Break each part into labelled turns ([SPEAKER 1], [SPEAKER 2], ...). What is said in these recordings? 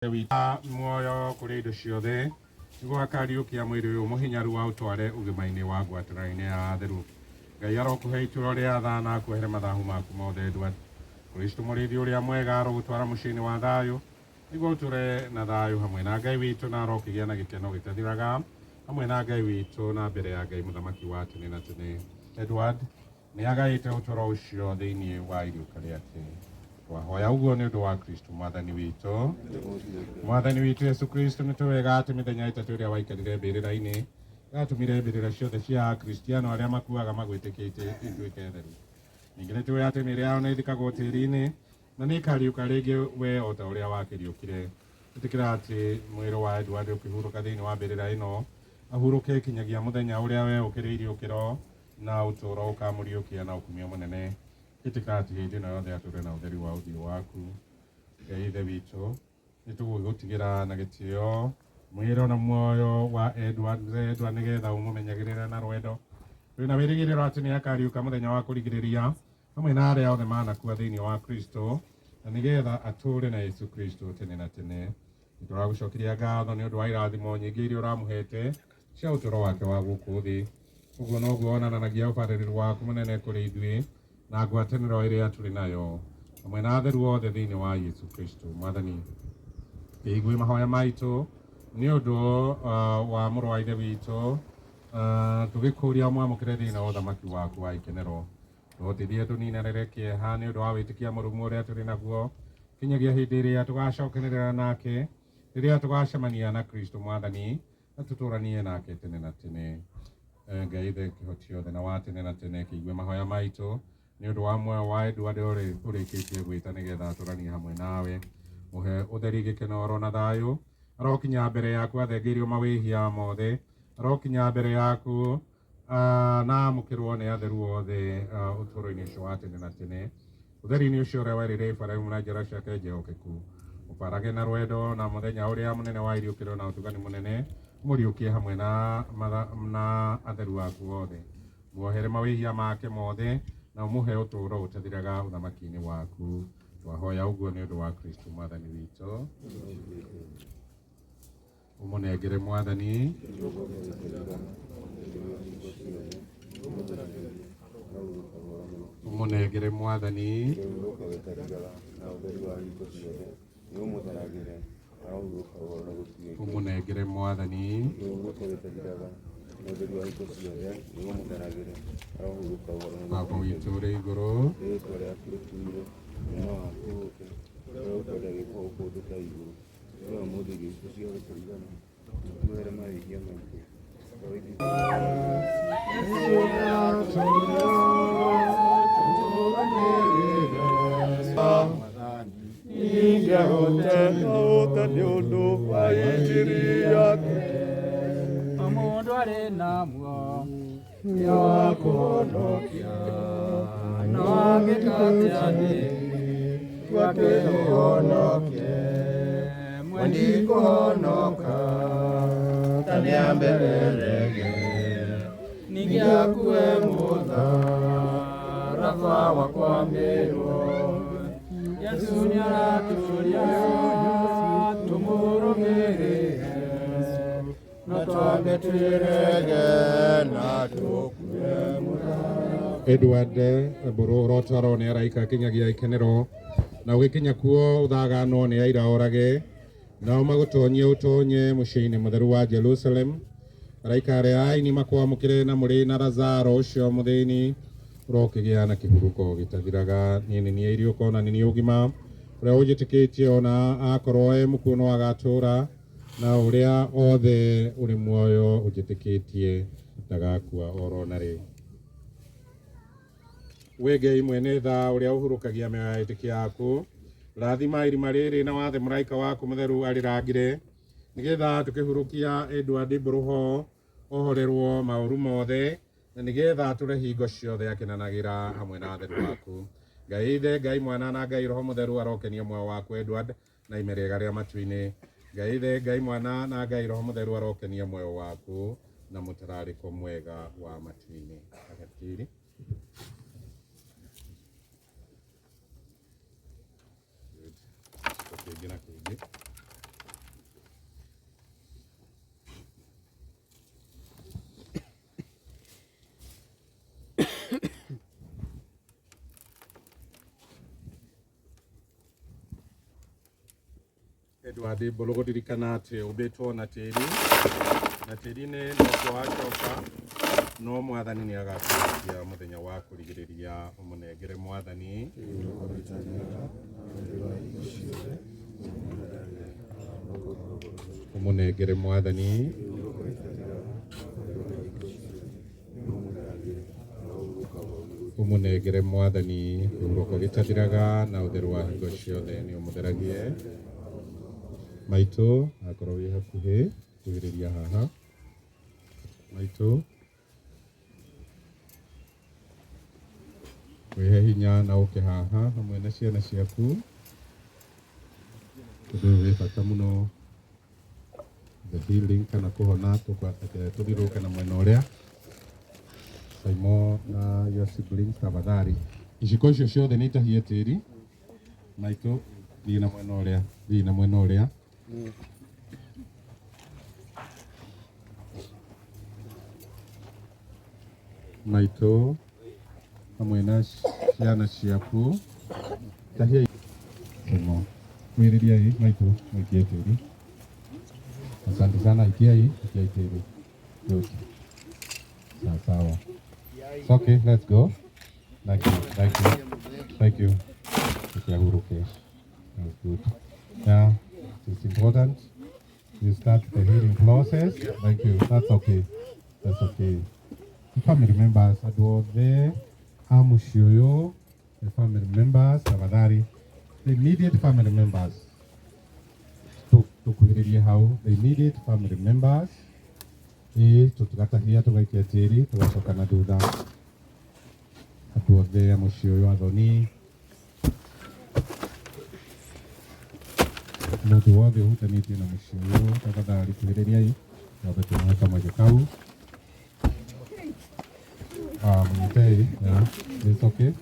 [SPEAKER 1] Witũ muoyo kũrĩ indo ciothe, nĩguo akariũkia mwĩrĩ ũyũ mũhinyaru wa ũtware ũgima-inĩ wa ngwatanĩro-inĩ ya atheru. Ngai arokũhe itũũro rĩa tha na akuohere mathahu maku mothe. Edward, Kristo mũrĩithi ũrĩa mwega arogũtwara mũciĩ-inĩ wa thayũ, nĩguo ũtũre na thayũ hamwe na Ngai witũ, na arokĩgĩa na gĩkeno gĩtathiraga hamwe na Ngai witũ na mbere ya Ngai mũthamaki wa tene na tene. Edward nĩ agaĩte ũtũũro ũcio thĩinĩ wa iriũka rĩake. Twahoya ũguo nĩ ũndũ wa Kristo mwathani witũ. Mwathani witũ Yesu Kristo, nĩ tũwega atĩ mĩthenya 3 ĩrĩa waikarire mbĩrĩra-inĩ yatũmire mbĩrĩra ciothe cia Akristiano arĩa makuaga magwĩtĩkĩtie ituĩke theru. Ningĩ nĩ tũĩ atĩ mĩĩrĩ yao nĩ ĩthikagwo tĩri-inĩ na nĩ ĩkariũka rĩngĩ we o ta ũrĩa wakĩriũkire. Ĩtĩkĩra atĩ mwĩrĩ wa Edward ũkĩhurũka thĩinĩ wa mbĩrĩra ĩno, ahurũke kinyagia mũthenya ũrĩa we ũkĩrĩ iriũkĩro na ũtũũro ũkamũriũkia na ũkumio mũnene. Ĩtĩkĩra atĩ hĩndĩ ĩno yothe atũũre na ũtheri wa ũthiũ waku. Ngai Ithe witũ, nĩ tũgũgũtigĩra na gĩtĩo mwĩrĩ na muoyo wa Edward Edward, nĩgetha ũmũmenyagĩrĩre na rwendo. Twĩna wĩrĩgĩrĩro atĩ nĩ akariũka mũthenya wa kũrigĩrĩria hamwe na arĩa othe manakua thĩinĩ wa Kristo, na nĩgetha atũũre na Yesu Kristo tene na tene. Nĩ tũragũcokeria ngatho nĩ ũndũ wa irathimo nyingĩ iria ũramũhete cia ũtũũro wake wa gũkũ thĩ. Ũguo noguo wonananagia ũbarĩrĩru waku mũnene kũrĩ ithuĩ na ngwatanĩro ĩrĩa tũrĩ nayo hamwe na atheru othe thĩinĩ wa Yesu Kristo. Mwathani, kĩigue mahoya maitũ nĩ ũndũ wa mũrũ wa Ithe witũ, tũgĩkũria ũmwamũkĩre thĩinĩ wa ũthamaki waku wa ikenero. Tũhotithie tũninanĩre kĩeha nĩ ũndũ wa wĩtĩkia mũrũmu ũrĩa tũrĩ naguo, kinyagia hĩndĩ ĩrĩa tũgacokenerera nake, rĩrĩa tũgacemania na Kristo Mwathani, na tũtũranie nake tene na tene. Ngai Ithe kĩhoti othe na wa tene na tene, kĩigue mahoya maitũ nĩ ũndũ wa muoyo wa Edward ũrĩkĩtie gwĩta nĩgetha atũranie hamwe nawe. Mũhe ũtheri, gĩkeno oro na thayũ. Arokinya mbere yaku athengeirio mawĩhia mothe, arokinya mbere yaku na amũkĩrwo nĩ atheru othe ũtũũro-inĩ ũcio wa tene na tene, ũtheri-inĩ ũcio ũrĩa werĩire Iburahĩmu na njiaro ciake njĩhokeku. Ũbarage na rwendo na mũthenya ũrĩa mũnene wa iriũkĩro na ũtugani mũnene, ũmũriũkie hamwe na atheru aku othe. Muohere mawĩhia make mothe na ũmũhe ũtũũro ũtathiraga ũthamaki-inĩ waku. Twahoya ũguo nĩ ũndũ wa Kristo Mwathani witũ. Ũmũnengere Mwathani. Ũmũnengere Mwathani. Ũmũnengere Mwathani. Baba witũ ũrĩ igũrũ,
[SPEAKER 2] Ningĩhota nĩ ũndũ wa injiri yake.
[SPEAKER 3] Mũndũ arĩ na muoyo wa kũhonokia, no angĩka atĩa nĩguo akĩhonoke? Mwendi kũhonoka ta nĩambe erege, ningĩ akue mũtharaba wa kwambĩrwo. Yesu nĩaratũria tũmũrũmĩrĩre, no twambe twĩrege
[SPEAKER 2] na tũkue mũtharaba.
[SPEAKER 1] Edward Mbũrũ, ũrotwarwo nĩ araika kinyagia ikenero, na ũgĩkinya kuo ũthaganwo nĩ aira orage, nao magũtonyie ũtonye mũciĩ-inĩ mũtheru wa Jerusalem. Araika arĩa aini makwamũkĩre na mũrĩ na Lazaro ũcio mũthĩni, ũrokĩgĩa na kĩhurũko gĩtathiraga. Niĩ nĩ niĩ iriũko na nĩ niĩ ũgima. Ũrĩa ũnjĩtĩkĩtie ona akorwo e mũkuũ no agatũũra, na ũrĩa othe ũrĩ muoyo ũnjĩtĩkĩtie ndagakua oro na rĩ. We Ngai mwene tha, ũrĩa ũhurũkagia mĩoyo ya etĩkia aku, rathima irima rĩrĩ na wathe mũraika waku mũtheru arĩrangĩre, nĩgetha tũkĩhurũkia Edward Mbũrũho ohorerwo maũru mothe, na nĩgetha atũre hingo ciothe akenanagĩra hamwe na atheru aku. Ngai Ithe, Ngai Mwana na Ngai Roho Mũtheru arokenio muoyo waku Edward na ime rĩega rĩa matu-inĩ. Ngai Ithe, Ngai Mwana na Ngai Roho Mũtheru arokenio muoyo waku na mũtararĩko mwega wa matu-inĩ. Agatiri. Good. Kĩngĩ na kĩngĩ. Edward Mbũrũgũ ririkana atĩ ũmbĩtwo na tĩri na tĩri-inĩ nokuo wacoka no mwathani nĩ agakũriũkia mũthenya wa kũrigĩrĩria ũmũnengere mwathani. Ũmũnengere mwathani. Ũmũnengere mwathani kĩhurũko gĩtathiraga na ũtheru wa hingo ciothe nĩ ũmũtheragie. Maitũ akorwo wĩ hakuhĩ kuhĩrĩria haha. Maitũ wĩhe hinya na ũke haha hamwe na ciana ciaku. Ũndũ ũyũ wĩ bata mũno, the healing kana kũhona. Tũthiũrũrũke na mwena ũrĩa Saimo na your siblings tafadhali. Iciko icio ciothe nĩ itahie tĩri. Maitũ thiĩ na mwena ũrĩa, thiĩ na mwena ũrĩa. Maitũ hamwe na ciana ciaku tahia. Saimo kwĩrĩriai maitũ mũikie tĩri. Asante sana, ikiai, ikiai tĩri. Good. Sawa sawa. It's okay, let's go. Thank you, thank you, thank you. Tukiahuruke. That's good. Yeah, it's important. You start the healing process. Thank you. That's okay. That's okay. The family members, andũ othe a mũciĩ ũyũ, the family members, tafadhali, the immediate family members. Tũkuhĩrĩrie hau, the immediate family members. Ĩĩ, tũtigatahia tũgaikia tĩri, tũgacoka na thutha. Andũ othe a mũciĩ ũyũ, athoni, mũndũ wothe ũhutanĩtie na mũciĩ ũyũ, tafadhali kuhĩrĩriai, twambe tũmũhe kamweke kau. Ah, mũnyitei, yeah, it's okay.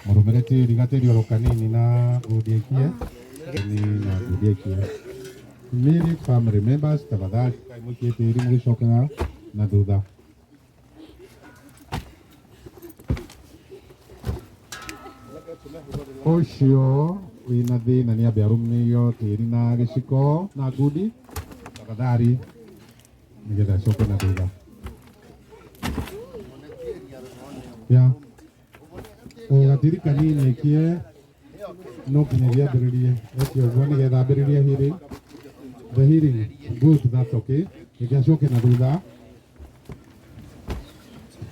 [SPEAKER 1] Mũrũmĩre tĩri gatĩri oro kanini na ngundi aikie. Ni na ngundi aikie. Immediate family members, tafadhali kai mũikie tĩri mũgĩcokaga na thutha. Ũcio wĩna thĩna nĩ ambe arũmĩrio tĩri na gĩciko na ngundi tafadhali, nĩgetha acoke na thutha. Ya o gatĩri kanini aikie no nginyagia ambĩrĩrie eke ũguo nĩgetha ambĩrĩrie healing. The healing, good, that's okay. Reke acoke na thutha.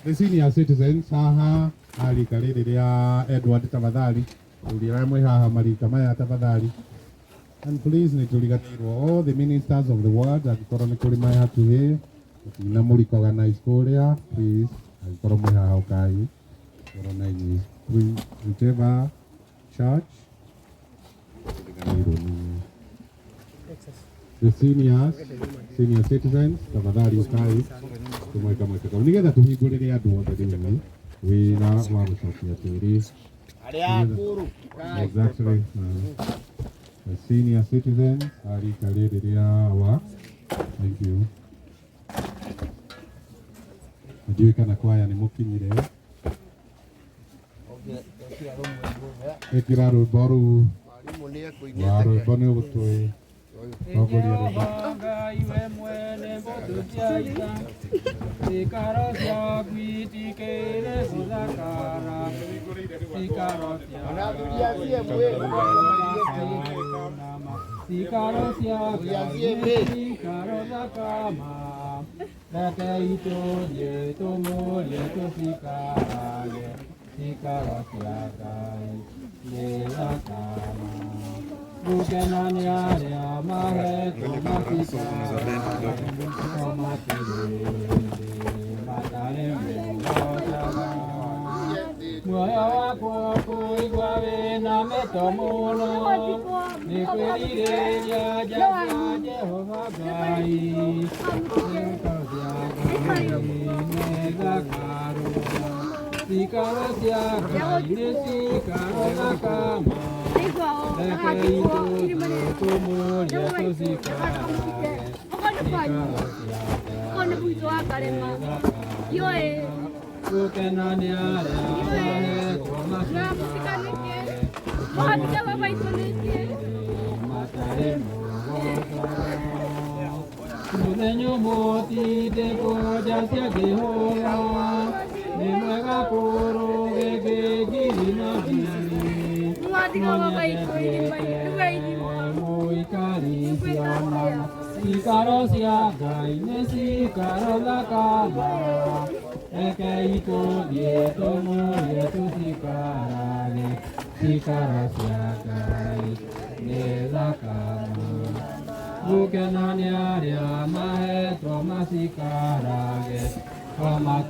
[SPEAKER 1] The senior citizens haha a rika rĩrĩ rĩa Edward, tafadhali thuri arĩa mwĩ haha marika maya tafadhali. And please nĩ tũriganĩirwo all the ministers of the world, angĩkorwo nĩ kũrĩ mai hakuhĩ na mũrikoganize kũrĩa, please angĩkorwo mwĩ haha ũkai korwo na inyuĩ whichever church tũriganĩirwo nĩ inyuĩ. The seniors, senior citizens, tafadhali ũkai tũmwe kamweke kau nĩgetha tũhingũrĩre andũ othe rĩu wĩra wa gũcokia tĩri. Exactly. The senior citizens a rika rĩrĩ rĩa wa thank you. Ndiũĩ kana kwaya nĩ mũkinyire. Ĩkĩra rwĩmbo rũu wa rwĩmbo nĩ ũgũtwĩ tongoria rwĩmbo.
[SPEAKER 3] Ngai we mwene mbũtũ cia ita, cikaro ciaku itikĩrĩ gũthakara, cikaro cia cikaro cia Ngai nĩ cikaro thakama, reke itũthiĩ tũmũrie tũcikarage, cikaro cia Ngai nĩ thakama. Gũkena nĩ arĩa mahetwo macikarage, o matirĩ matarĩ mũhotaga. Muoyo wakwa kũigua wĩna mĩto mũno, nĩ kwĩrirĩria nja cia Jehova Ngai. Cikaro cia Ngai nĩ thakarũma, cikaro cia Ngai nĩ cikaro thakama, reke itũthiĩ tũmũrie tũcikarage, cikaro cia Ngai nĩ thakama. Gũkena nĩ arĩa mahetwo macikarage, matarĩ Ngai mũgoco. Mũthenya ũmũtindĩko nja ciangĩhũra, nĩ mwega kũrũgĩkĩ ngiri na ngiri. Mũikari ciana, cikaro cia Ngai nĩ cikaro thakama. Rekei tũthiĩ tũmũrie tũcikarage, cikaro cia Ngai nĩ thakama. Gũkena nĩ arĩa mahetwo macikarage, o mati